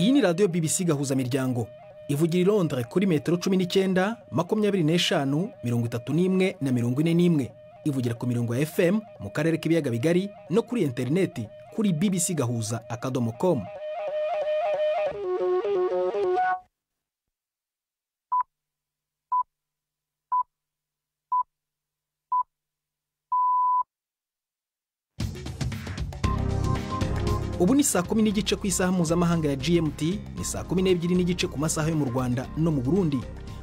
Iyi ni radiyo BBC Gahuzamiryango ivugira i Londres kuri metero 19, 25, 31 na 41. Ivugira ku mirongo ya FM mu karere k'ibiyaga bigari no kuri interineti kuri bbcgahuza.com. Ubu ni saa 10:15 ku isaha mpuzamahanga ya GMT, ni saa 12:15 ku masaha yo mu Rwanda no mu Burundi.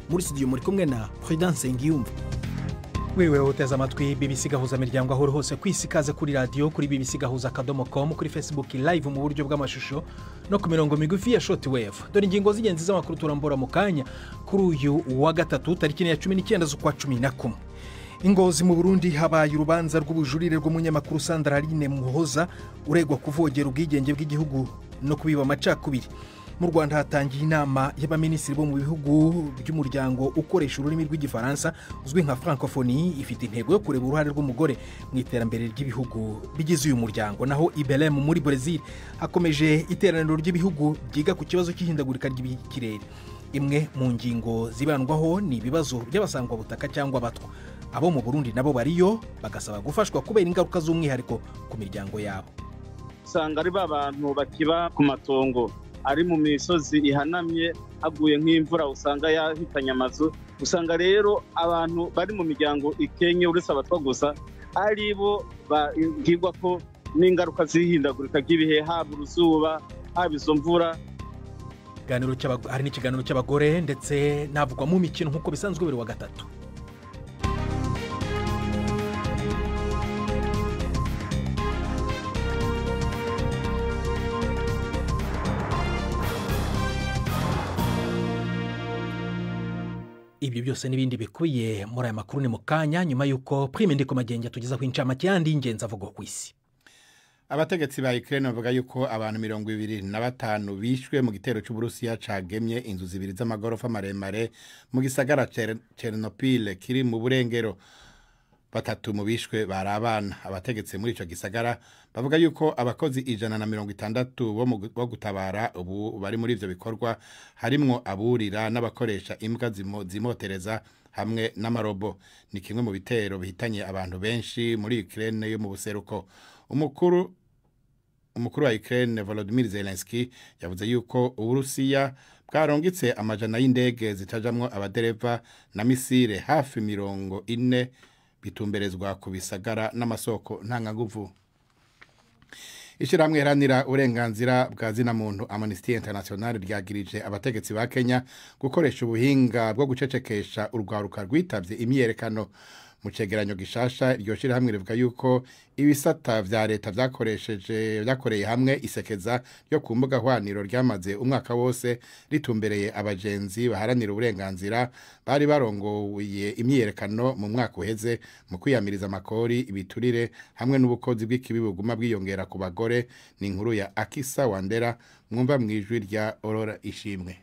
Muri studio muri kumwe na Prudence Ngiyumva. Wewe uteze amatwi BBC Gahuzamiryango aho uri hose ku isi, ikaze kuri radiyo, kuri bbcgahuza.com, kuri Facebook live mu buryo bw'amashusho no ku mirongo migufi ya shortwave. Dore ingingo z'ingenzi z'amakuru turambura mu kanya kuri uyu wa gatatu tariki ya 19 z'ukwa 11. Ingozi mu Burundi habaye urubanza rw'ubujurire rw'umunyamakuru Sandra Aline Muhoza uregwa kuvogera ubwigenge bw'igihugu no kubiba amacakubiri. Mu Rwanda hatangiye inama y'abaminisitiri bo mu bihugu by'umuryango ukoresha ururimi rw'igifaransa uzwi nka Francophonie, ifite intego yo kureba uruhare rw'umugore mu iterambere ry'ibihugu bigize uyu muryango. Naho i Belém muri Brazil hakomeje iteraniro ry'ibihugu byiga ku kibazo cy'ihindagurika ry'ikirere. Imwe mu ngingo zibandwaho ni ibibazo by'abasangwabutaka cyangwa abatwa. Abo mu Burundi nabo bariyo bagasaba gufashwa kubera ingaruka z'umwihariko ku miryango yabo. Usanga ari ba bantu bakiba ku matongo ari mu misozi ihanamye, haguye nk'imvura usanga yahitanye amazu. Usanga rero abantu bari mu miryango ikenye uretse abatwa gusa ari bo bagirwa ko n'ingaruka z'ihindagurika ry'ibihe, haba uruzuba, haba izo mvura. Hari n'ikiganiro cy'abagore ndetse navugwa mu mikino nk'uko bisanzwe buri wa gatatu. Ibyo byose n'ibindi bikubiye muri aya makuru ni mu kanya, nyuma y'uko Prime Ndikumagenge atugezaho incamake y'andi y'ingenzi avugwa ku isi. Abategetsi ba Ukraine bavuga yuko abantu 25 bishwe mu gitero c'Uburusiya cagemye inzu zibiri z'amagorofa maremare mu gisagara Chernobyl kiri mu burengero. 3 mu bishwe bari abana. Abategetsi muri ico gisagara bavuga yuko abakozi 160 bo gutabara ubu bari muri ivyo bikorwa, harimwo aburira n'abakoresha imbwa zimotereza hamwe n'amarobo. Ni kimwe mu bitero bihitanye abantu benshi muri Ukraine yo mu buseruko. Umukuru wa Ukraine Volodymyr Zelensky yavuze yuko Uburusiya bwarongitse amajana y'indege zitajamwo abadereva na misile hafi 40 bitumberezwa ku bisagara n'amasoko ntanganguvu. Ishirahamwe iharanira uburenganzira bwa zina muntu Amnesty International ryagirije abategetsi ba Kenya gukoresha ubuhinga bwo gucecekesha urwaruka rwitavye imyiyerekano. Mu cegeranyo gishasha iryo shirahamwe rivuga yuko ibisata vya leta vyakoreye hamwe isekeza ryo ku mbuga hwaniro ryamaze umwaka wose ritumbereye abagenzi baharanira uburenganzira bari barongoye imyiyerekano mu mwaka uheze mu kwiyamiriza amakori, ibiturire hamwe n'ubukozi bw'ikibi buguma bwiyongera ku bagore. Ni inkuru ya Akisa Wandera mwumva mwijwi rya Aurora Ishimwe.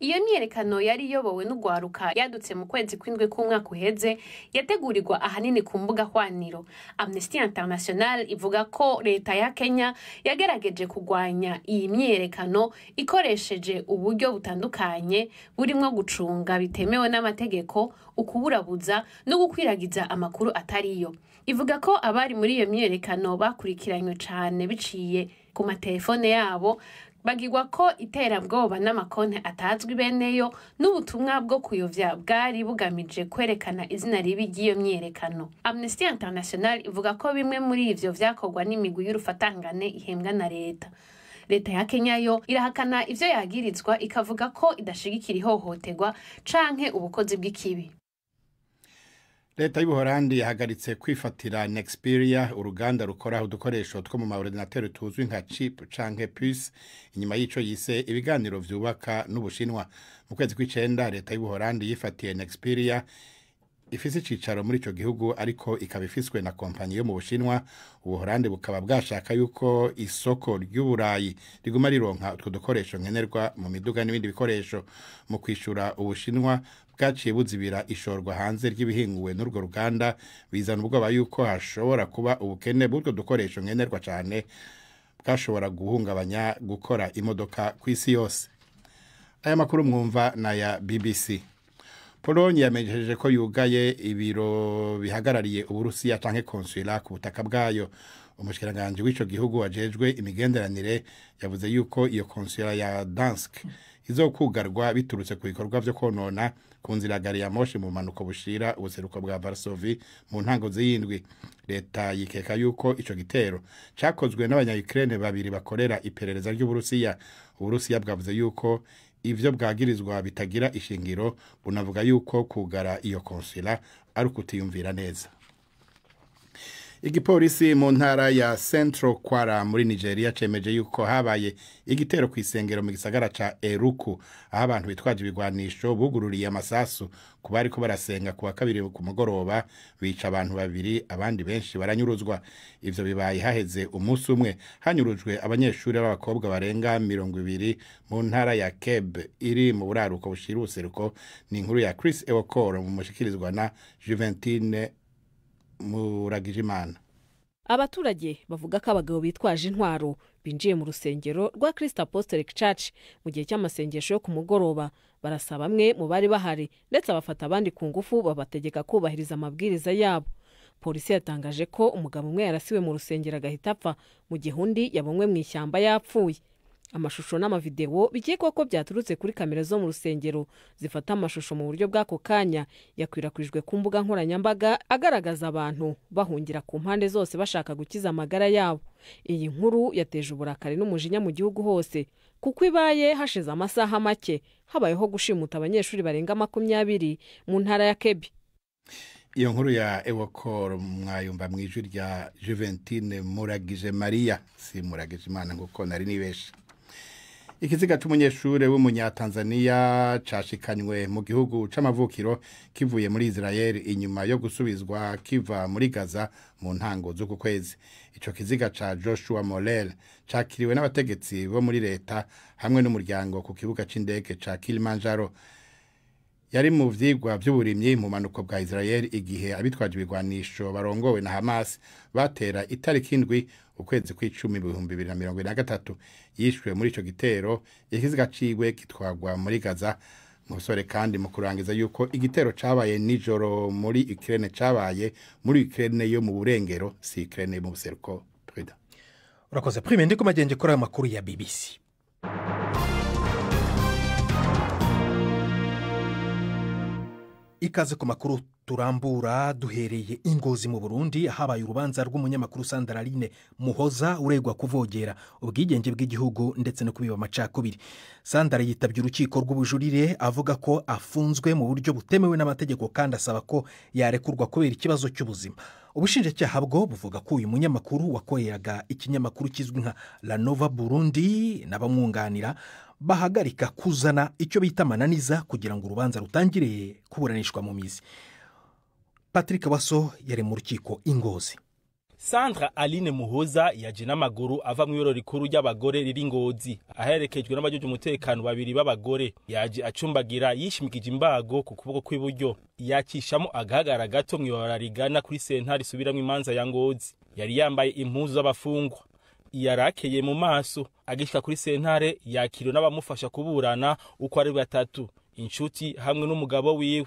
Iyo myiyerekano yari iyobowe n'ugwaruka yadutse mu kwezi kw'indwi k'umwaka uheze, yategurirwa ahanini ku mbuga hwaniro. Amnesty International ivuga ko leta ya Kenya yagerageje kugwanya iyi myiyerekano ikoresheje uburyo butandukanye burimwo gucunga bitemewe n'amategeko, ukuburabuza no gukwiragiza amakuru atariyo. Ivuga ko abari muri iyo myiyerekano bakurikiranywe cane biciye ku matelefone yabo, bagirwa ko iterabwoba n'amakonti atazwi beneyo n'ubutumwa bwo kuyovya bwari bugamije kwerekana izina ribi ry'iyo myiyerekano. Amnesty International ivuga ko bimwe muri ivyo vyakorwa n'imigwi y'urufatangane ihembwa na leta. Leta ya Kenya yo irahakana ivyo yagirizwa, ikavuga ko idashigikira ihohoterwa canke ubukozi bw'ikibi. Leta y'Ubuholandi yahagaritse kwifatira Nexperia, uruganda rukora udukoresho two mu maordinateur tuzwi nka chip canke puce, inyuma y'ico yise ibiganiro vyubaka n'Ubushinwa. Mu kwezi kw'icenda leta y'Ubuholandi yifatiye Nexperia ifise icicaro muri ico gihugu ariko ikaba ifiswe na kompanyi yo mu Bushinwa. Ubuholandi bukaba bwashaka yuko isoko ry'Uburayi riguma rironka utwo dukoresho nkenerwa mu miduga n'ibindi bikoresho. Mu kwishura Ubushinwa bwaciye buzibira ishorwa hanze ry'ibihinguwe n'urwo ruganda, bizana ubwoba yuko hashobora kuba ubukene bw'utwo dukoresho nkenerwa cane bwashobora guhungabanya gukora imodoka ku isi yose. Aya makuru mwumva na ya BBC. Polonye yamenyesheje ko yugaye ibiro bihagarariye Uburusiya canke consulat ku butaka bwayo. Umushikiranganje w'ico gihugu ajejwe imigenderanire yavuze yuko iyo consulat ya Dansk izokugarwa biturutse ku bikorwa vyo konona ku nzira gari ya moshi mu manuko bushira ubuseruko bwa Varsovie mu ntango z'indwi. Leta yikeka yuko ico gitero cakozwe n'abanya-Ukraine babiri bakorera iperereza ry'Uburusiya. Uburusiya bwavuze yuko ivyo bwagirizwa bitagira ishingiro, bunavuga yuko kugara iyo consulat ari ukutiyumvira neza. Igipolisi mu ntara ya Central Kwara muri Nigeria cemeje yuko habaye igitero ku isengero mu gisagara ca Eruku, aho abantu bitwaje ibigwanisho bugururiye amasasu ku bariko barasenga kuwa kabiri ku mugoroba, bica abantu babiri abandi benshi baranyuruzwa. Ivyo bibaye haheze umunsi umwe hanyurujwe abanyeshuri b'abakobwa barenga 20 mu ntara ya Kebbi iri mu buraruko bushira ubuseruko. Ni inkuru ya Chris Ewokoro mu mushikirizwa na Juventine Muragijimana. Abaturage bavuga ko abagabo bitwaje intwaro binjiye mu rusengero rwa Christ Apostolic Church mu gihe cy'amasengesho yo ku mugoroba, barasaba bamwe mu bari bahari ndetse abafata abandi ku ngufu babategeka kubahiriza amabwiriza yabo. Polisi yatangaje ko umugabo umwe yarasiwe mu rusengero agahita apfa, mu gihe undi yabonywe mu ishyamba yapfuye. Amashusho n'amavideo bikekwa ko byaturutse kuri kamera zo mu rusengero zifata amashusho mu buryo bw'ako kanya yakwirakwijwe ku mbuga nkoranyambaga, agaragaza abantu bahungira ku mpande zose bashaka gukiza amagara yabo. Iyi nkuru yateje uburakari n'umujinya mu gihugu hose, kuko ibaye hashize amasaha make habayeho gushimuta abanyeshuri barenga 20 mu ntara ya Kebbi. Iyo nkuru ya Ewokoro mwayumva mu ijwi rya Juventine Muragije Maria, si Muragije Imana nguko nari nibeshe. Ikiziga c'umunyeshure w'umunyatanzania cashikanywe mu gihugu c'amavukiro kivuye muri Israel inyuma yo gusubizwa kiva muri Gaza mu ntango z'uku kwezi. Ico kiziga ca Joshua Morel cakiriwe n'abategetsi bo muri leta hamwe n'umuryango ku kibuga c'indege ca Kilimanjaro. Yari mu vyigwa vy'uburimyi mu manuko bwa Israel igihe abitwaje ibigwanisho barongowe na Hamas batera itariki 7 ukwezi kw'icumi 2023. Yishwe muri ico gitero, ikiziga ciwe kitwagwa muri Gaza. Musore kandi mu kurangiza yuko igitero cabaye nijoro muri Ukraine cabaye muri Ukraine yo mu burengero, si Ukraine mu buseruko. Prida. Urakoze Prime, ndiko magenje kuri ayo makuru ya BBC. Ikaze ku makuru turambura duhereye ingozi mu Burundi, habaye urubanza rw'umunyamakuru Sandra Aline Muhoza uregwa kuvogera ubwigenge bw'igihugu ndetse no kubiba amacakubiri. Sandra yitabye urukiko rw'ubujurire avuga ko afunzwe mu buryo butemewe n'amategeko kandi asaba ko yarekurwa kubera ikibazo cy'ubuzima. Ubushinjacyaha bwo buvuga ko uyu munyamakuru wakoreraga ikinyamakuru kizwi nka La Nova Burundi n'abamwunganira bahagarika kuzana icyo bita amananiza kugira ngo urubanza rutangire kuburanishwa mu mizi. Patrick Waso yari mu rukiko ingozi. Sandra Aline Muhoza yaje n'amaguru ava mu ibiro rikuru ry'abagore riri Ngozi, aherekejwe n'abajeje umutekano babiri b'abagore. Yaje acumbagira yishimikije imbago ku kuboko kw'iburyo, yakishamo agahagara gato mw'ibarabara rigana kuri sentare isubiramwo imanza ya Ngozi. Yari yambaye impuzu z'abafungwa, yarakeye mu maso. Agishika kuri sentare yakiriwe n'abamufasha kuburana uko ari batatu, inshuti hamwe n'umugabo wiwe.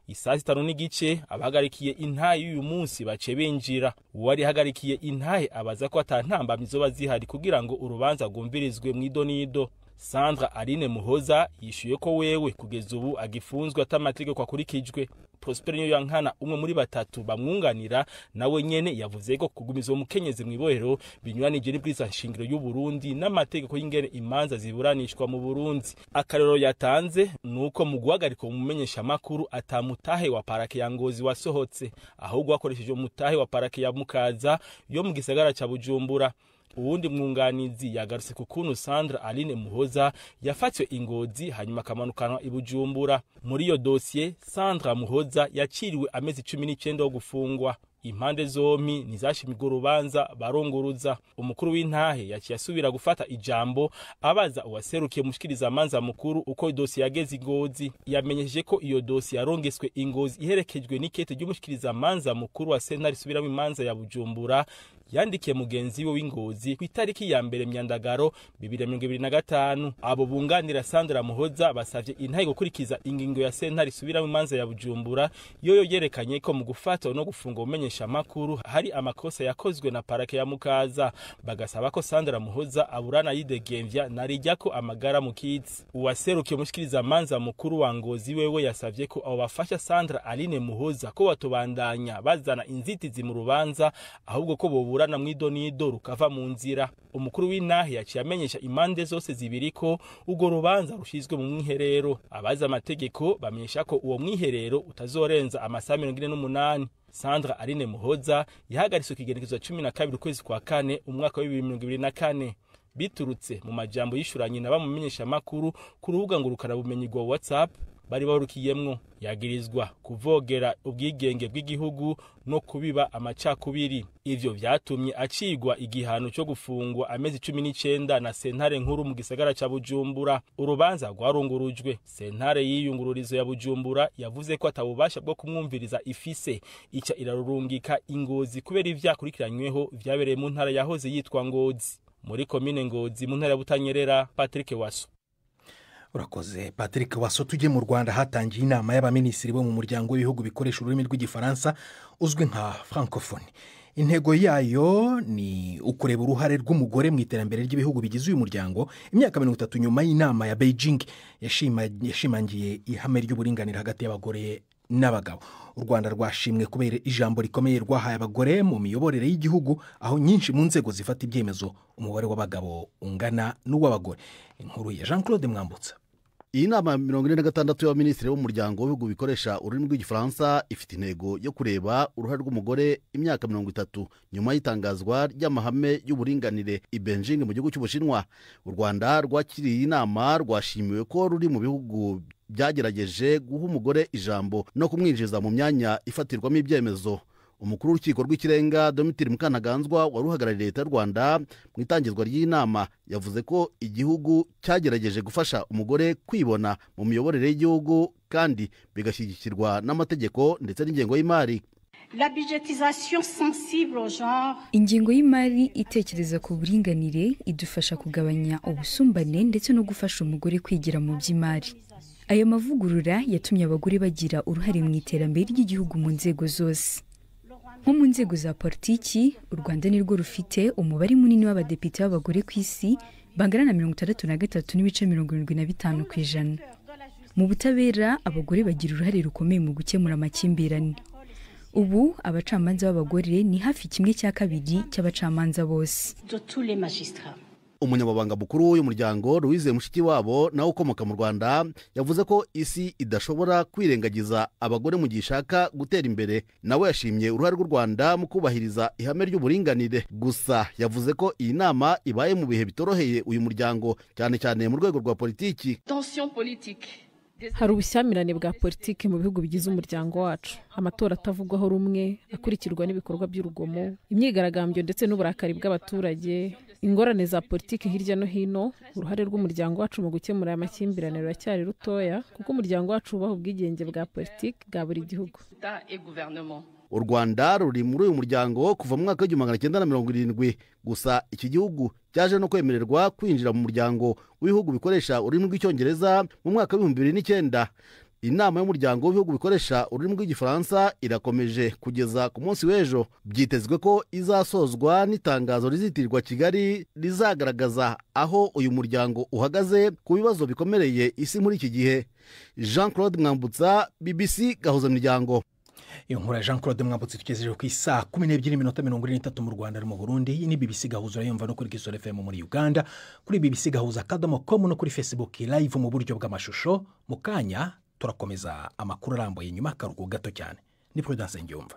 Isaha 5:15 abahagarikiye intahe y'uyu munsi bace binjira. Uwari hagarikiye intahe abaza ko atantambamyi zoba zihari kugira ngo urubanza rwumvirizwe mw'idonido. Sandra Aline Muhoza yishuye ko wewe kugeza ubu agifunzwe atamategeko akurikijwe. Prosper Niyoyankana umwe muri batatu bamwunganira nawe nyene yavuze ko kugumiza umukenyezi mw'ibohero binyuranije n'ibwirizwa nshingiro y'u Burundi n'amategeko y'ingene imanza ziburanishwa mu Burundi. Akarero yatanze nuko mu guhagarika umumenyesha makuru atamutahe wa parake ya Ngozi wasohotse, ahubwo akoresheje umutahe wa parake ya Mukaza yo mu gisagara ca Bujumbura. Uwundi mwunganizi yagarutse ku kuntu Sandra Aline Muhoza yafatwe ingozi hanyuma akamanukanwa i Bujumbura. Muri iyo dosiye Sandra Muhoza yaciriwe amezi 19 yo gufungwa. Impande zompi ntizashimirwa urubanza barongoruza. Umukuru w'intahe yaciye asubira gufata ijambo abaza uwaserukiye umushikiriza amanza mukuru uko dosiye yageze ingozi. Yamenyesheje ko iyo dosiye yarongeswe ingozi iherekejwe n'ikete ry'umushikiriza amanza mukuru wa sentare isubiramwo imanza ya Bujumbura Yandikiye mugenzi we w'Ingozi ku itariki ya 1 Myandagaro 2025. Abo bunganira Sandra Muhoza basavye intahe gukurikiza ingingo ya sentare isubira mu manza ya Bujumbura, yoyo yerekanye ko mu gufata no gufunga umenyesha makuru hari amakosa yakozwe na parake ya Mukaza, bagasaba ko Sandra Muhoza aburana yidegemvya narijya ko amagara mu kizi. Uwaserukiye umushikiriza manza mukuru wa Ngozi wewe yasavye ko abo bafasha Sandra Aline Muhoza ko batobandanya bazana inzitizi mu rubanza, ahubwo ko boburana mwidonido rukava mu nzira. Umukuru w'intahe yaciye amenyesha impande zose zibiri ko ugo rubanza rushizwe mu mwiherero. Abazi amategeko bamenyesha ko uwo mwiherero utazorenza amasaha 48. Sandra Aline Muhoza yahagaritswe ikigenekerezo 12 ukwezi kwa 4 umwaka wa 2024 biturutse mu majambo yishuranye na bamumenyesha makuru ku rubuga ngurukana bumenyi rwa WhatsApp bari barukiyemwo. Yagirizwa kuvogera ubwigenge bw'igihugu no kubiba amacakubiri. Ivyo vyatumye acigwa igihano cyo gufungwa amezi 19 na sentare nkuru mu gisagara ca Bujumbura. Urubanza rwarungurujwe. Sentare y'iyungururizo ya Bujumbura yavuze ko atabubasha bwo kumwumviriza ifise, ica irarurungika Ingozi kubera ivyakurikiranyweho vyabereye mu ntara yahoze yitwa Ngozi, muri komine Ngozi mu ntara ya Butanyerera. Patrick Waso. Urakoze Patrick Waso. Tujye mu Rwanda. Hatangiye inama y'abaminisitiri bo mu muryango w'ibihugu bikoresha ururimi rw'Igifaransa uzwi nka Francophonie. Intego yayo ni ukureba uruhare rw'umugore mu iterambere ry'ibihugu bigize uyu muryango, imyaka 30 nyuma y'inama ya Beijing yashimangiye ihame ry'uburinganire hagati y'abagore n'abagabo. U Rwanda rwashimwe kubera ijambo rikomeye rwahaye abagore mu miyoborere y'igihugu, aho nyinshi mu nzego zifata ibyemezo umubare w'abagabo ungana n'uw'abagore. Inkuru ya Jean Claude Mwambutsa. Iyi nama 46 y'abaminisitiri b'umuryango w'ibihugu bikoresha ururimi rw'Igifaransa ifite intego yo kureba uruhare rw'umugore imyaka 30 nyuma y'itangazwa ry'amahame y'uburinganire i Beijing mu gihugu cy'Ubushinwa. U Rwanda rwakiriye iyi nama rwashimiwe ko ruri mu bihugu byagerageje guha umugore ijambo no kumwinjiza mu myanya ifatirwamo ibyemezo. Umukuru w'urukiko rw'ikirenga Domitire Mukantaganzwa wari uhagarariye leta y'u Rwanda mu itangizwa ry'inama yavuze ko igihugu cyagerageje gufasha umugore kwibona mu miyoborere y'igihugu kandi bigashyigikirwa n'amategeko ndetse n'ingengo y'imari. La budgétisation sensible au genre. Ingengo y'imari itekereza ku buringanire idufasha kugabanya ubusumbane ndetse no gufasha umugore kwigira mu by'imari. Aya mavugurura yatumye abagore bagira uruhare mu iterambere ry'igihugu mu nzego zose. Nko mu nzego za politiki, u Rwanda nirwo rufite umubare munini w'abadepite b'abagore ku isi bangana na 63.75%. Mu butabera, abagore bagira uruhare rukomeye mu gukemura amakimbirane. Ubu abacamanza b'abagore ni hafi 1/2 cy'abacamanza bose. Umunyamabanga mukuru w'uyu muryango Louise Mushikiwabo nawe ukomoka mu Rwanda yavuze ko isi idashobora kwirengagiza abagore mu gihe ishaka gutera imbere. Nawe yashimye uruhare rw'u Rwanda mu kubahiriza ihame ry'uburinganire. Gusa yavuze ko iyi nama ibaye mu bihe bitoroheye uyu muryango, cyane cyane mu rwego rwa politiki. Hari ubushyamirane bwa politiki mu bihugu bigize umuryango wacu, amatora atavugwaho rumwe akurikirwa n'ibikorwa by'urugomo, imyigaragambyo ndetse n'uburakari bw'abaturage, ingorane za politiki hirya no hino. Uruhare rw'umuryango wacu mu gukemura aya makimbirane ruracyari rutoya, kuko umuryango wacu wubaha ubwigenge bwa politiki bwa buri gihugu. U Rwanda ruri muri uyu muryango kuva mu mwaka w'1970. Gusa iki gihugu cyaje no kwemererwa kwinjira mu muryango w'ibihugu bikoresha ururimi rw'Icyongereza mu mwaka w'2009. Inama y'umuryango w'ibihugu bikoresha ururimi rw'Igifaransa irakomeje kugeza ku munsi w'ejo. Byitezwe ko izasozwa n'itangazo rizitirirwa Kigali rizagaragaza aho uyu muryango uhagaze ku bibazo bikomereye isi muri iki gihe. Jean Claude Mwambutsa, BBC Gahuza Miryango. Iyo nkuru ya Jean Claude Mwambutsa tugejeje ku isaa 12:43 mu Rwanda no mu Burundi. Iyi ni BBC Gahuza, urayumva no kuri Kisoro FM muri Uganda, kuri BBC Gahuza.com no kuri Facebook live mu buryo bw'amashusho. Mu kanya turakomeza amakuru arambuye nyuma akaruhuko gato cyane. Ni Prudence Ngiyumva.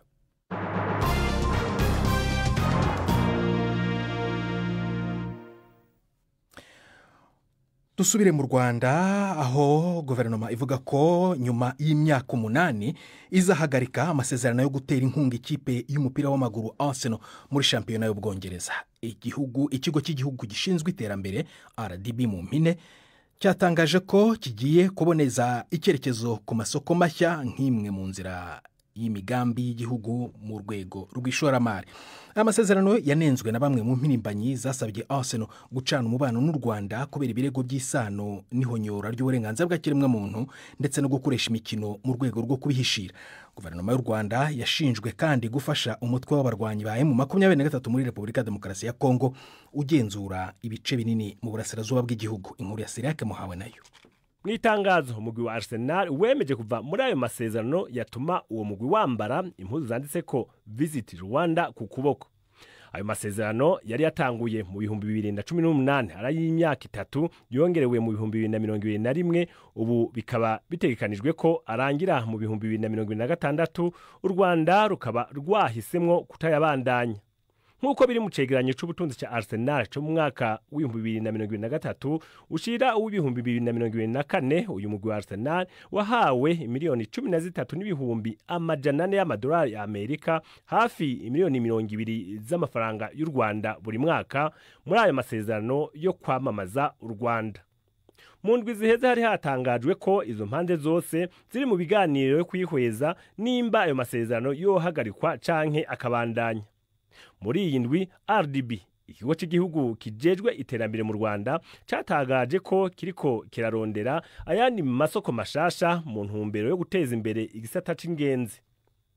Dusubire mu Rwanda, aho guverinoma ivuga ko nyuma y'imyaka 8 izahagarika amasezerano yo gutera inkunga ikipe y'umupira w'amaguru Arsenal muri shampiyona y'Ubwongereza. Ikigo cy'igihugu gishinzwe iterambere RDB mu mpine cyatangaje ko kigiye kuboneza icyerekezo ku masoko mashya nk'imwe mu nzira y'imigambi y'igihugu mu rwego rw'ishoramari. Amasezerano yanenzwe na bamwe mu mpirimbanyi zasabye Arsenal gucana umubano n'u Rwanda kubera ibirego by'isano n'ihonyora ry'uburenganzira bwa kiremwamuntu ndetse no gukoresha imikino mu rwego rwo kubihishira. Guverinoma y'u Rwanda yashinjwe kandi gufasha umutwe w'abarwanyi ba M23 muri Repubulika ya Demokarasi ya Kongo ugenzura ibice binini mu burasirazuba bw'igihugu. Inkuru ya Sirake Muhawe nayo. Mu itangazo, umugwi wa Arsenal wemeje kuva muri ayo masezerano yatuma uwo mugwi wambara impuzu zanditse ko "Visit Rwanda" ku kuboko. Ayo masezerano yari yatanguye mu 2018, ari y'imyaka 3, yongerewe mu 2021, ubu bikaba bitegekanijwe ko arangira mu 2026. U Rwanda rukaba rwahisemwo kutayabandanya. Nk'uko biri mu cegeranyo c'ubutunzi ca Arsenal co mu mwaka w'2023 ushira uw'2024, uyu mugwi wa Arsenal wahawe miliyoni 13,400 y'amadolari ya Amerika, hafi miliyoni 20 z'amafaranga y'u Rwanda, buri mwaka muri ayo masezerano yo kwamamaza u Rwanda. Mu ndwi ziheze hari hatangajwe ko izo mpande zose ziri mu biganiro yo kwihweza nimba ayo masezerano yohagarikwa canke akabandanya. Muri iyi ndwi, RDB, ikigo cy'igihugu kijejwe iterambere mu Rwanda, catagaje ko kiriko kirarondera ayandi masoko mashasha mu ntumbero yo guteza imbere igisata c'ingenzi.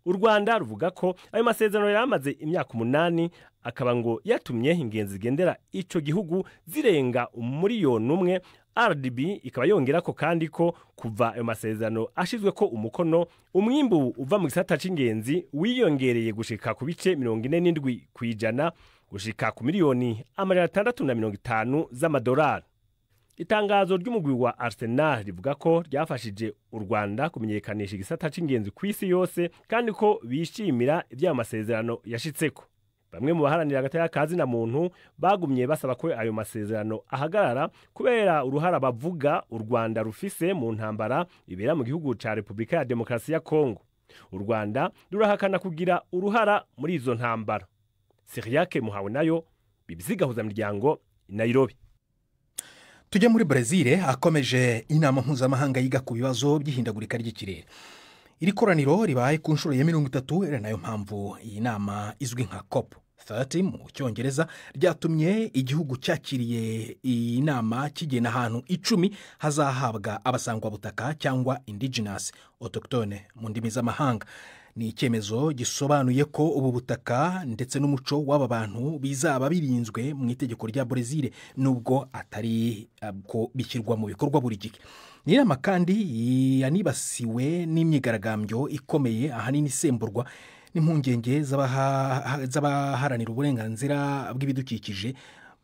U Rwanda ruvuga ko ayo masezerano yaramaze imyaka 8, akaba ngo yatumye ingenzi zigendera ico gihugu zirenga 1 miliyoni. RDB ikaba yongera ko kandi ko kuva ayo masezerano ashizwe ko umukono, umwimbu uva mu gisata c'ingenzi wiyongereye gushika ku bice 47%, gushika ku miliyoni 650 z'amadolari. Itangazo ry'umugwi wa Arsenal rivuga ko ryafashije u Rwanda kumenyekanisha igisata c'ingenzi ku isi yose, kandi ko bishimira ivy'ayo masezerano yashitseko. Bamwe mu baharanira agateka ka zina muntu bagumye basaba ko ayo masezerano ahagarara kubera uruhara bavuga u Rwanda rufise mu ntambara ibera mu gihugu ca Repubulika ya Demokarasi ya Kongo. U Rwanda rurahakana kugira uruhara muri izo ntambara. Siriyake Muhawe nayo, BBC Gahuza Miryango, Nairobi. Tujya muri Brezil, akomeje inama mpuzamahanga yiga ku bibazo by'ihindagurika ry'ikirere. Iri koraniro ribaye ku nshuro ya 30, ari nayo mpamvu iyi nama izwi nka COP 30 mu Cyongereza, ryatumye igihugu cyakiriye iyi nama kigena ahantu 10 hazahabwa abasangwabutaka cyangwa indigenous, autochtone mu ndimi z'amahanga. Ni icyemezo gisobanuye ko ubu butaka ndetse n'umuco w'aba bantu bizaba birinzwe mu itegeko rya Brezil, nubwo atari ko bishyirwa mu bikorwa buri gihe. Ni inama kandi yanibasiwe n'imyigaragambyo ikomeye, ahanini isemburwa n'impungenge z'abaharanira uburenganzira bw'ibidukikije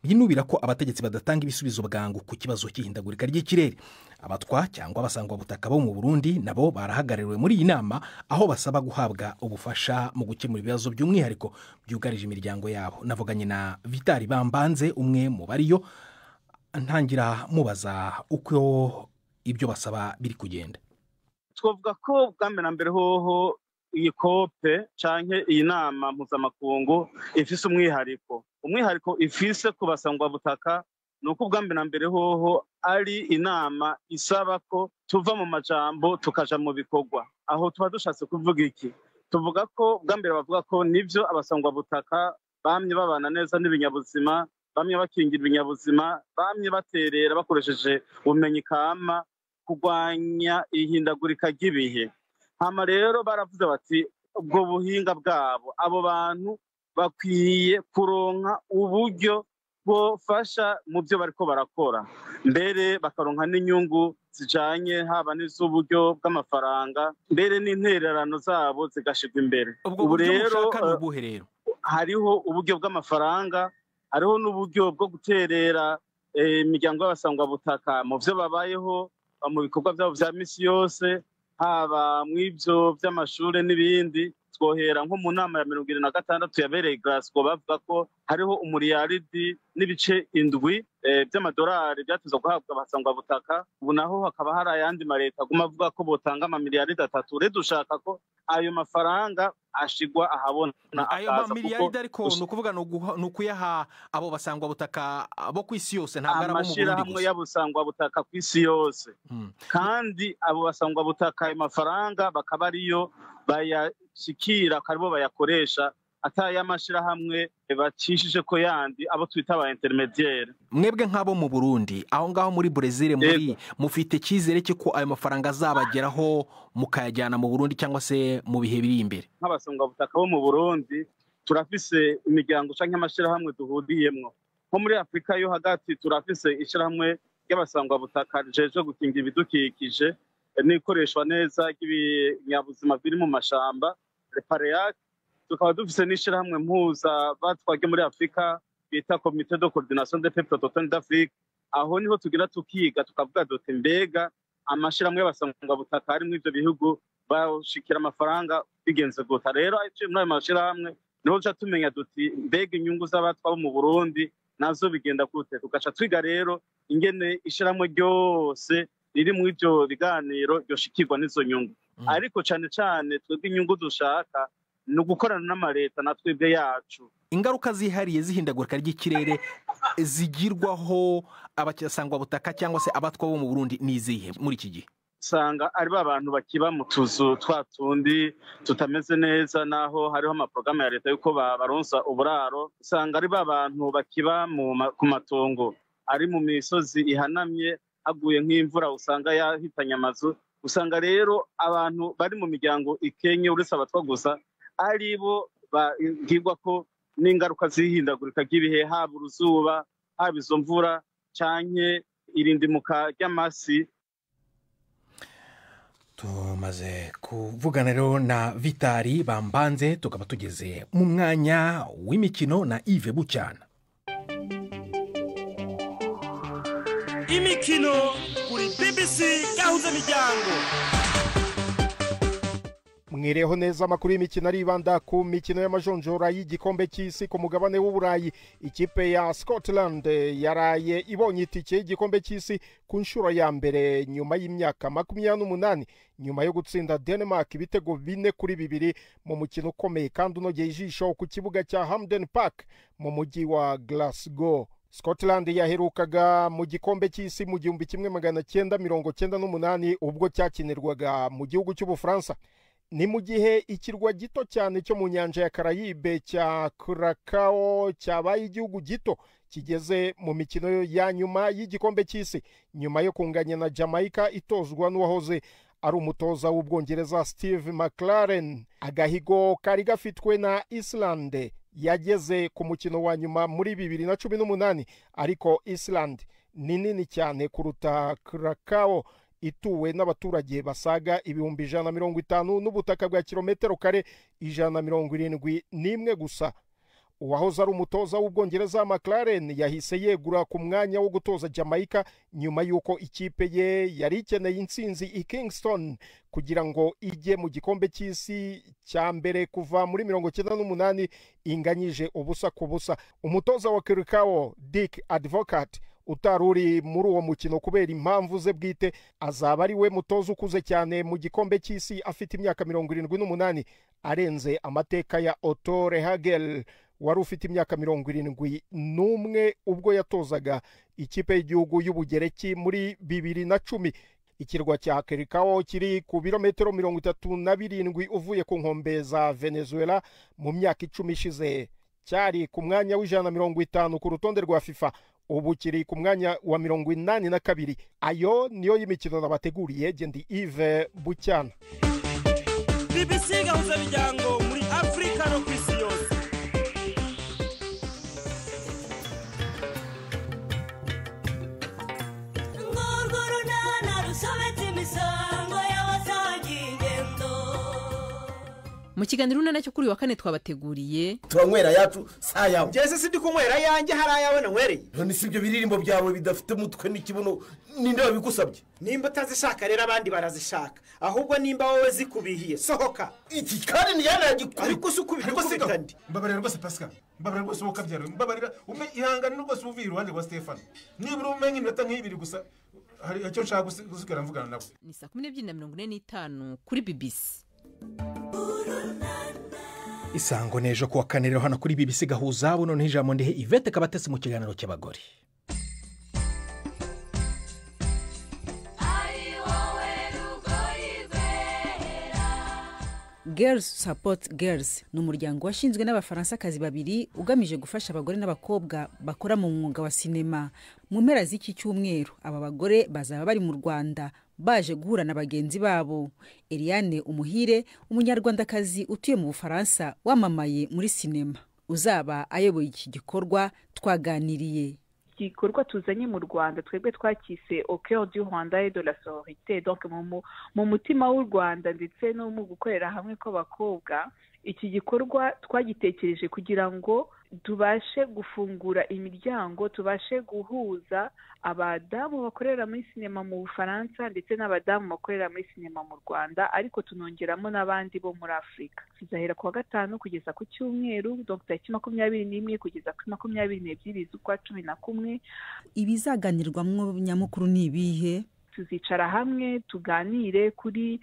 binubira ko abategetsi badatanga ibisubizo bwangu ku kibazo cy'ihindagurika ry'ikirere. Abatwa cyangwa abasangwabutaka bo mu Burundi nabo barahagarariwe muri iyi nama, aho basaba guhabwa ubufasha mu gukemura ibibazo by'umwihariko byugarije imiryango yabo. Navuganye na Vitali Bambanze, umwe mu bariyo, ntangira mubaza uko ibyo basaba biri kugenda. Twavuga ko bwa mbere na mbere hoho iyi COP canke iyi nama mpuzamakungu ifise umwihariko. Umwihariko ifise ku basangwabutaka ni uko ubwa mbere na mbere hoho ari inama isaba ko tuva mu majambo tukaja mu bikorwa. Aho tuba dushatse kuvuga iki? Tuvuga ko bwa mbere bavuga ko nivyo, abasangwabutaka bamye babana neza n'ibinyabuzima, bamye bakingira ibinyabuzima, bamye baterera bakoresheje ubumenyi kama kurwanya ihindagurika ry'ibihe. Hama rero baravuze bati ubwo buhinga bwabo, abo bantu bakwiye kuronka uburyo bwofasha mu byo bariko barakora, mbere bakaronka n'inyungu zijanye haba n'iz'uburyo bw'amafaranga, mbere n'intererano zabo zigashirwa imbere. Ubwo Ubu buryo rero mushaka ni ubuhe rero? Hariho uburyo bw'amafaranga, hariho n'uburyo bwo guterera imiryango y'abasangwabutaka mu byo babayeho, mu bikorwa byabo vya misi yose, haba mw'ivyo vy'amashure n'ibindi. Twohera nko mu nama ya 76 yabereye Glasgow, bavuga ko hariho 1.7 billion by'amadolari byatuza guhabwa abasangwabutaka. Ubu naho hakaba hari ayandi mareta aguma avuga ko botanga amamiliyaridi 3. Rero dushaka ko ayo mafaranga ashigwa ahabona. Ayo mamiliyaridi ariko ni ukuvuga ni ukuyaha abo basangwa butaka bo ku isi yose, ntabwo ari abo mu Burundi gusa. Amashyirahamwe y'abasangwa butaka ku isi yose, kandi abo basangwa butaka ayo mafaranga bakaba ariyo bayashikira, akaba bayakoresha atari amashyirahamwe bacishije ko yandi abo twita ba intermediaire. Mwebwe nk'abo mu Burundi aho ngaho muri Brazil muri mufite icyizere cy'uko ayo mafaranga azabageraho mukayajyana mu Burundi cyangwa se mu bihe biri imbere? Nk'abasangwa butaka bo mu Burundi turafise imiryango canke amashyirahamwe duhuriyemwo. Nko muri Afurika yo hagati turafise ishyirahamwe ry'abasangwa butaka rijeje gukinga ibidukikije n'ikoreshwa neza ry'ibinyabuzima biri mu mashamba, REPAREAC. Tukaba dufise n'ishyirahamwe mpuza batwage muri Afurika bita Comité de Coordination des Peuples Autochtones d'Afrique. Aho niho tugira tukiga tukavuga duti mbega amashyirahamwe y'abasangwa butaka ari muri ivyo bihugu bashikira amafaranga bigenze gute. Rero muri ayo mashyirahamwe niho duca tumenya duti mbega inyungu z'abatwa bo mu Burundi nazo bigenda gute. Tugaca twiga rero ingene ishyirahamwe ryose riri muri ivyo biganiro ryoshikirwa n'izo nyungu. Ariko cane cane twebwe inyungu dushaka ni ugukorana n'amareta na twebwe yacu. Ingaruka zihariye z'ihindagurika ry'ikirere zigirwaho abasangwa butaka cyangwa se abatwa bo mu Burundi ni izihe muri iki gihe? Usanga ari ba bantu bakiba mu tuzu twa tundi tutameze neza, naho hariho amaporogaramu ya leta yuko babaronsa uburaro. Usanga ari ba bantu bakiba ku matongo ari mu misozi ihanamye, haguye nk'imvura usanga yahitanye amazu. Usanga rero abantu bari mu miryango ikenye uretse abatwa gusa ari bo bagirwa ko n'ingaruka z'ihindagurika ry'ibihe, haba uruzuba, haba izo mvura canke irindimuka ry'amasi. Tumaze kuvugana rero na Vitari Bambanze, tukaba tugeze mu mwanya w'imikino na Yves Bucyana. Imikino kuri BBC Gahuza Miryango. Mwireho neza, amakuru y'imikino aribanda ku mikino y'amajonjora y'igikombe cy'isi ku mugabane w'Uburayi. Ikipe ya Scotland yaraye ibonye itike y'igikombe cy'isi ku nshuro ya mbere nyuma y'imyaka 28, nyuma yo gutsinda Denmark ibitego 4-2 mu mukino ukomeye kandi unogeye ijisho ku kibuga cya Hampden Park mu mujyi wa Glasgow. Scotland yaherukaga mu gikombe cy'isi mu 1998 ubwo cyakinirwaga mu gihugu cy'Ubufaransa. Ni mu gihe ikirwa gito cyane cyo mu nyanja ya Karayibe cya Curacao cyabaye igihugu gito kigeze mu mikino ya nyuma y'igikombe cy'isi, nyuma yo kunganya na Jamaica itozwa n'uwahoze ari umutoza w'Ubwongereza Steve McLaren. Agahigo kari gafitwe na Iceland yageze ku mukino wa nyuma muri 2018, ariko Iceland ni nini cyane kuruta Curacao ituwe n'abaturage basaga 150,000 n'ubutaka bwa kilometero kare 171 gusa. Uwahoze ari umutoza w'Ubwongereza McLaren yahise yegura ku mwanya wo gutoza Jamaica nyuma y'uko ikipe ye yari ikeneye intsinzi i Kingston kugira ngo ijye mu gikombe cy'isi cya mbere kuva muri 1998 inganyije 0-0. Umutoza wa Curacao Dick Advocat utari uri muri uwo mukino kubera impamvu ze bwite, azaba ari we mutoza ukuze cyane mu gikombe cy'isi afite imyaka 78, arenze amateka ya Otto Rehhagel wari ufite imyaka 71 ubwo yatozaga ikipe y'igihugu y'Ubugereki muri 2010. Ikirwa cya Curacao kiri ku birometero 37 uvuye ku nkombe za Venezuela. Mu myaka 10 ishize cyari ku mwanya w'150 ku rutonde rwa FIFA, ubu kiri ku mwanya wa 82. Ayo niyo y'imikino nabateguriye. Gendi Yves Bucyana. BBC Gahuza Miryango muri Afrika no kwisi yose. Mu kiganiro urunana cyo kuri wa kane twabateguriye turanywera yacu sayawe. Njye se ndi kunywera yanjye hari ayawe nanywereye. None si ibyo biririmbo byawe bidafite umutwe n'ikibuno ninde wabigusabye? Nimba utazishaka rero abandi barazishaka, ahubwo nimba wowe zikubihiye sohoka. Iki kandi ni yana yagikubita. Ariko se ukubita ndi. Mbabarira rwose Pascal, mbabarira rwose wowe ukabyara, mbabarira ume ihangane rwose uvuye iruhande rwa Stefano. Nibura umenye iminota nk'ibiri gusa hari icyo nshaka gusigara mvugana nawe. Ni saa 12:45 kuri BBC. Isango n'ejo kuwa kane rero hano kuri BBC Gahuza. Buno ijambo ndihe Yvette Kabatesi mu kiganiro cy'abagore. Girls Support Girls ni umuryango washinzwe n'Abafaransakazi babiri ugamije gufasha abagore n'abakobwa bakora mu mwuga wa sinema. Mu mpera z'iki cyumweru aba bagore bazaba bari mu Rwanda baje guhura na bagenzi babo. Eliane Umuhire, Umunyarwandakazi utuye mu Bufaransa wamamaye muri sinema, uzaba ayoboye iki gikorwa, twaganiriye. Igikorwa tuzanye mu Rwanda twebwe twakise au cœur du Rwanda et de la sororité, donc mu mutima w'u Rwanda ndetse no mu gukorera hamwe kw'abakobwa. Iki gikorwa twagitekereje kugira ngo tubashe gufungura imiryango, tubashe guhuza abadamu bakorera muri sinema mu Bufaransa ndetse n'abadamu bakorera muri sinema mu Rwanda, ariko tunongeramo n'abandi bo muri Afurika. Tuzahera kuwa gatanu kugeza ku cyumweru, donc tariki 21 kugeza kuri 22 z'ukwa 11. Ibizaganirwamwo nyamukuru ni ibihe? Tuzicara hamwe tuganire kuri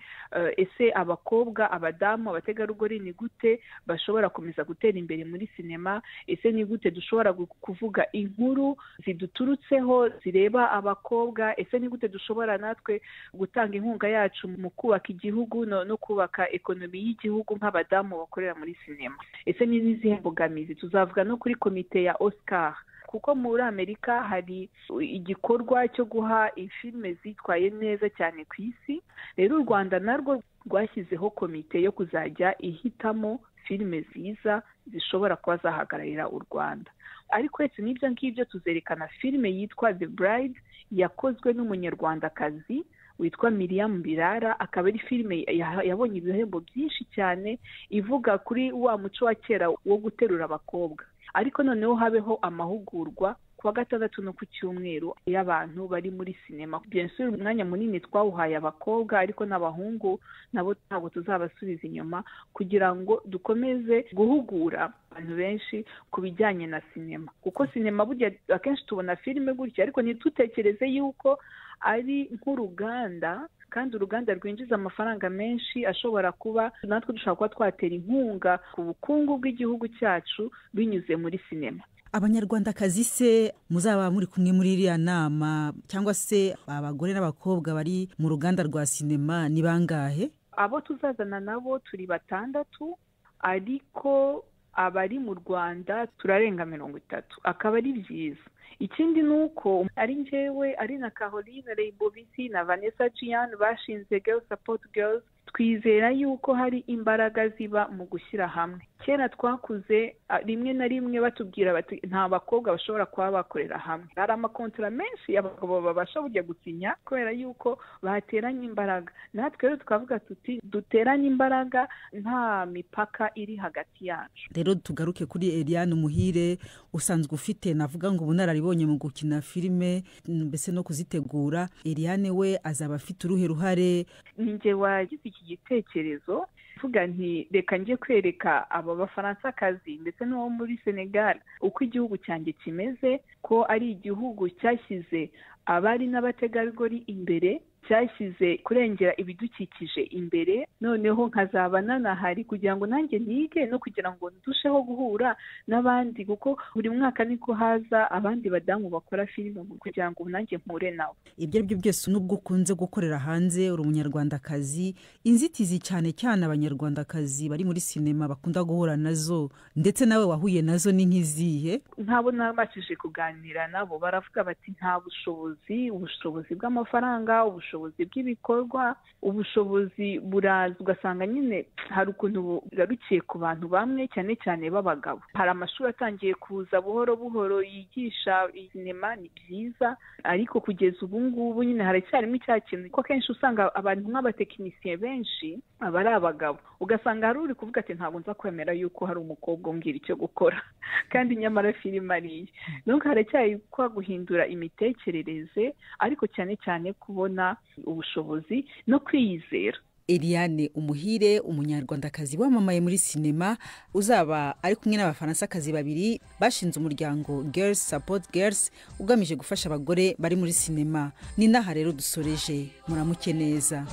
ese abakobwa, abadamu, abategarugori ni gute bashobora komeza gutera imbere muri sinema, ese ni gute dushobora kuvuga inkuru ziduturutseho zireba abakobwa, ese ni gute dushobora natwe gutanga inkunga yacu mu kubaka igihugu no kubaka ekonomi y'igihugu nk'abadamu bakorera muri sinema, ese ni n'izihe mbogamizi. Tuzavuga no kuri komite ya Oscar, kuko muri Amerika hari igikorwa cyo guha filime zitwaye neza cyane ku isi. Rero u Rwanda narwo rwashyizeho komite yo kuzajya ihitamo filime nziza zishobora kuba zahagararira u Rwanda. Ariko uretse n'ibyo ngibyo tuzerekana filime yitwa The Bride yakozwe n'Umunyarwandakazi witwa Miriam Birara, akaba ari filime yabonye ibihembo byinshi cyane, ivuga kuri wa muco wa kera wo guterura abakobwa. Ariko noneho habeho amahugurwa kuwa gatandatu no ku cyumweru y'abantu bari muri sinema. Bien sûr umwanya munini twawuhaye abakobwa, ariko n'abahungu nabo ntabwo tuzabasubiza inyuma, kugira ngo dukomeze guhugura abantu benshi ku bijyanye na sinema. Kuko sinema burya akenshi tubona filime gutya, ariko ntitutekereze yuko ari nk'uruganda, kandi uruganda rwinjiza amafaranga menshi ashobora kuba natwe dushobora kuba twatera inkunga ku bukungu bw'igihugu cyacu binyuze muri sinema. Abanyarwandakazi se muzaba muri kumwe muri iriya nama, cyangwa se abagore n'abakobwa bari mu ruganda rwa sinema ni bangahe? Abo tuzazana nabo turi 6, ariko abari mu Rwanda turarenga 30, akaba ari byiza. Ikindi nuko ari njyewe, ari na Caroline Leibovisi na Vanessa Gian bashinze Girls Support Girls, twizera yuko hari imbaraga ziba mu gushyira hamwe. Kera twakuze rimwe na rimwe batubwira bati nta bakobwa bashobora kuba bakorera hamwe. Hari amakontra menshi abagabo babasha burya gusinya kubera yuko bateranye imbaraga. Natwe rero tukavuga tuti duteranye imbaraga nta mipaka iri hagati yacu. Rero tugaruke kuri Eliane Umuhire, usanzwe ufite navuga ngo ubunararibonye mu gukina filime mbese no kuzitegura. Eliane we azaba afite uruhe ruhare? Ninjye wagize iki gitekerezo mvuga nti reka njye kwereka aba Bafaransakazi ndetse n'uwo muri Senegal uko igihugu cyanjye kimeze, ko ari igihugu cyashyize abari n'abategarugori imbere, cyashyize kurengera ibidukikije imbere. Noneho nkazaba nanahari kugira ngo nanjye nige no kugira ngo ndusheho guhura n'abandi, kuko buri mwaka niko haza abandi badamu bakora filime kugira ngo nanjye mpure nabo. Ibyo ari byo byose nubwo ukunze gukorera hanze uri Umunyarwandakazi, inzitizi cyane cyane Abanyarwandakazi bari muri sinema bakunda guhura nazo ndetse nawe wahuye nazo ni nk'izihe? Nkabo nabashije kuganira nabo baravuga bati nta bushobozi, ubushobozi bw'amafaranga, ubushobozi bw'ibikorwa, ubushobozi buraza, ugasanga nyine hari ukuntu bugarukiye ku bantu bamwe cyane cyane b'abagabo. Hari amashuri atangiye kuza buhoro buhoro yigisha sinema, ni byiza, ariko kugeza ubu ngubu nyine haracyarimo icya kintu ko akenshi usanga abantu nk'abatekinisiye benshi aba ari abagabo, ugasanga hari uri kuvuga ati ntabwo nza kwemera yuko hari umukobwa umbwira icyo gukora kandi nyamara filime ariye. Donc haracyari kwa guhindura imitekerereze, ariko cyane cyane kubona ubushobozi no kwiyizera. Eliane Umuhire, Umunyarwandakazi wamamaye muri sinema, uzaba ari kumwe n'Abafaransakazi babiri bashinze umuryango Girls Support Girls ugamije gufasha abagore bari muri sinema. Ni naha rero dusoreje, muramuke neza.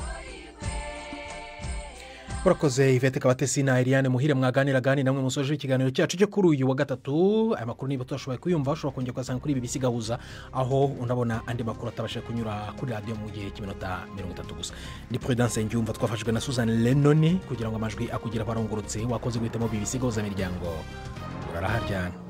Urakoze Yvette Kabatesi na Eliane Muhire mwaganira gani namwe musoje ikiganiro cyacu cyo kuri uyu wa gatatu. Aya makuru niba utashoboye kuyumva ushobora kongera kuyasanga kuri BBC Gahuza, aho unabona andi makuru atabashije kunyura kuri radiyo mu gihe cy'iminota 30 gusa. Ni Prudence Ngyumva, twafashijwe na Susan Lenoni kugira ngo amajwi akugera barongorotse. Wakoze guhitamo BBC Gahuza miryango, uraraharyana.